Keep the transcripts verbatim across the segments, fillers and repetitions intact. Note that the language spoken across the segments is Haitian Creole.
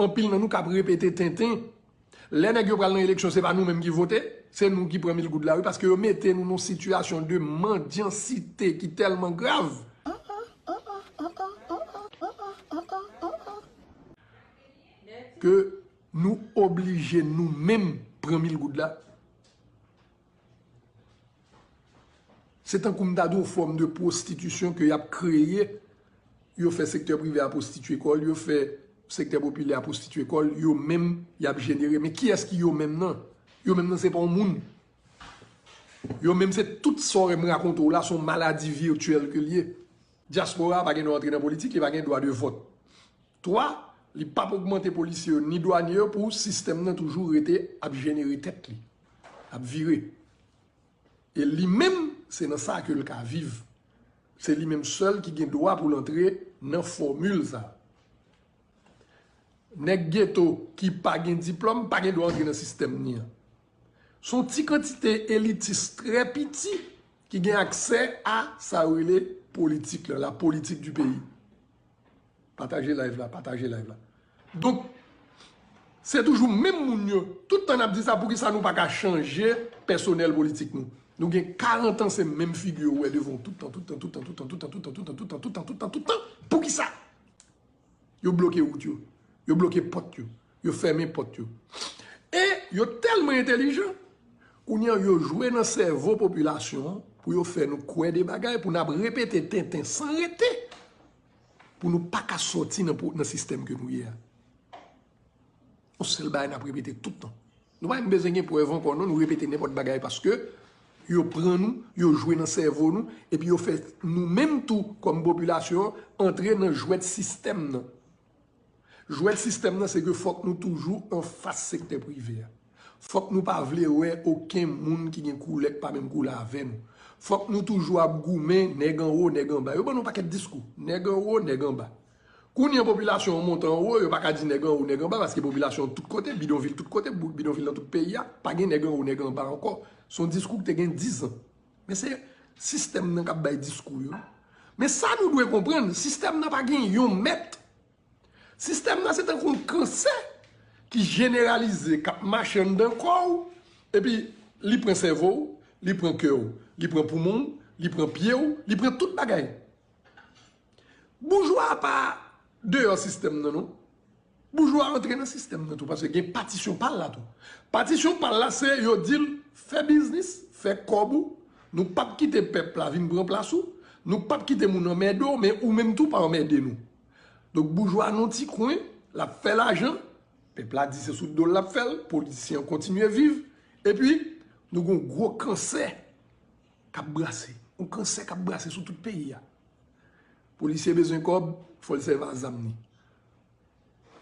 Anpil nan nou k ap repete tenten. Lè nèg yo pral nan eleksyon, se pa nou menm ki vote, se nou ki pran mil goud la, wi, paske yo mete nou nan sitiyasyon de mandyansite ki tèlman grav ke nou oblije nou menm pran mil goud la. Se tankou m ta di yon fòm de pwostitisyon ke y ap kreye. Yo fè sektè prive a pwostitye kò l, yo fè sektè popilè a pwostitye kò l, yo menm y ap jenere. Men kiyès ki yo menm nan? Yo menm nan se pa yon moun. Yo menm se tout sa w wè m rakonte w la, se yon maladi vityèl ke l ye. Dyaspora a pa gen dwa antre nan politik, li pa gen dwa de vòt. Twa, li p ap ogmante polisye yo ni dwanye yo pou sistèm nan toujou rete ap jenere tèt li, ap vire. E li menm, se nan sa ke l ka viv. Se li menm sèl ki gen dwa pou l antre nan fòmil sa. Nèg geto ki pa gen diplòm pa gen dwa antre nan sistèm ni an. Se yon ti kantite elitis trè piti ki gen aksè a sa yo rele politik la, la politique du pays. Pataje live la, pataje live la. Donk, se toujou menm moun yo. Tout tan n ap di sa, poukisa nou pa ka chanje pèsonèl politik nou? Nou gen karant an, se menm figi yo wè devan w tout tan, tout tan, tout tan, tout tan, tout tan, tout tan, tout tan, tout tan, tout tan, tout tan, tout tan. Poukisa? Yo bloke wout yo. Yo bloke pòt yo. Yo fèmen pòt yo. E yo tèlman entèlijan, kounye a yo jwe nan sèvo popilasyon an pou yo fè nou kwè de bagay, pou n ap repete tenten san rete, pou nou pa ka sòti nan, nan sistèm ke nou ye a. Yon sèl bagay n ap repete tout tan. Nou pa menm bezwen gen prèv ankò, non, nou repete nenpòt bagay paske yo pran nou, yo jwe nan sèvo nou, epi yo fè nou menm tou, kòm popilasyon, antre nan jwèt sistèm nan. Jwèt sistèm nan, se ke fòk nou toujou anfas sektè prive a. Fòk nou pa vle wè okenn moun ki gen koulè k pa menm koulè avè nou. Fòk nou toujou ap goumen nèg anwo, nèg anba. Yo ban nou pakèt diskou. Nèg anwo, nèg anba. Kounye a popilasyon an monte anwo, yo pa ka di nèg anwo, nèg anba, paske popilasyon an tout kote, bidonvil tout kote, bou-, bidonvil nan tout peyi a, pa gen nèg anwo, nèg anba ankò. Se yon diskou ki te gen diz an. Men se sistèm nan k ap bay diskou yo. Men sa nou dwe konprann, sistèm nan pa gen yon mèt. Sistèm nan se tankou yon kansè ki jeneralize, k ap mache anndan kò w, epi li pran sèvo w, li pran kè w, li pran poumon w, li pran pye w, li pran tout bagay. Boujwa a pa deyò sistèm nan, non. Boujwa a antre nan sistèm nan tou, paske gen patisyon pa l la tou. Patisyon pa l la, se yo di l fè biznis, fè kòb ou, nou p ap kite pèp la vin pran plas ou, nou p ap kite moun anmède w, men ou menm tou pa anmède nou. Donk, boujwa nan yon ti kwen, l ap fè lajan, pèp la di se sou do l l ap fè l, politisyen an kontinye viv, epi nou gen yon gwo kansè k ap brase, yon kansè k ap brase sou tout peyi a. Polisye bezwen kòb, fò l sèvi a zam li.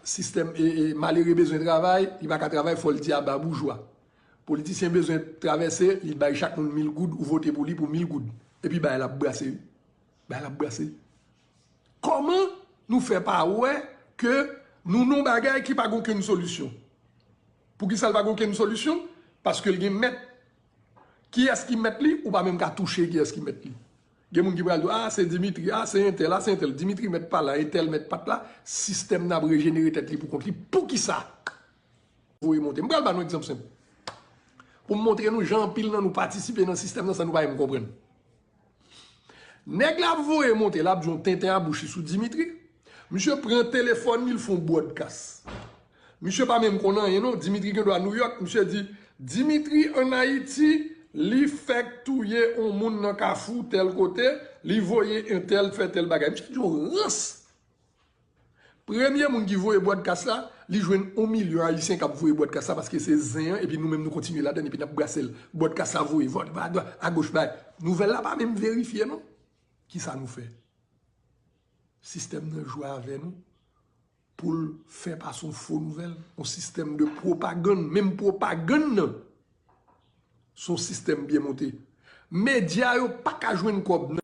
Sistèm, e, e, malere bezwen travay, li pa ka travay, fò l di aba boujwa. Politisyen bezwen travèse, li bay chak moun mil goud, ou vote pou li pou mil goud. Epi bagay la ap brase, wi. Bagay la ap brase. Kòman nou fè pa wè ke nou nan yon bagay ki pa gen okenn solisyon? Poukisa l pa gen okenn solisyon? Paske l gen mèt. Kiyès ki mèt li? Ou pa menm ka touche kiyès ki mèt li. Gen moun ki pral di w, ah, se Dimitri, ah, se entèl, ah, se entèl. Dimitri mèt pa la, entèl mèt pa t la. Sistèm nan ap rejenere tèt li pou kont li. Poukisa? Voye monte. M pral ba nou egzanp senp. Pou m montre nou jan anpil nan nou patisipe nan sistèm nan san nou pa menm konprann. Nèg la ap voye monte, l ap di yon tenten a bouch li sou Dimitri. Misye pran telefòn li, l fè yon bwòdkas. Misye pa menm konn anyen non. Dimitri gen dwa Nouyòk. Misye di, Dimitri ann Ayiti, li fèk touye yon moun nan Kafou, tèl kote, li voye entèl fè tèl bagay. Misye di yon rans. Premye moun ki voye bwòdkas la, li jwenn yon milyon Ayisyen k ap voye bwòdkas la paske se zen an, epi nou menm nou kontinye ladann, epi n ap brase l. Bwòdkas la voye, vòt, ba, ba, agoch, bay. Nouvèl la pa menm verifye non. Kisa nou fè? Sistèm nan jwe avè nou pou l fè pase yon fo nouvèl, yon sistèm de pwopagann, menm pwopagann nan, se yon sistèm byen monte. Medya yo pa ka jwenn kòb nan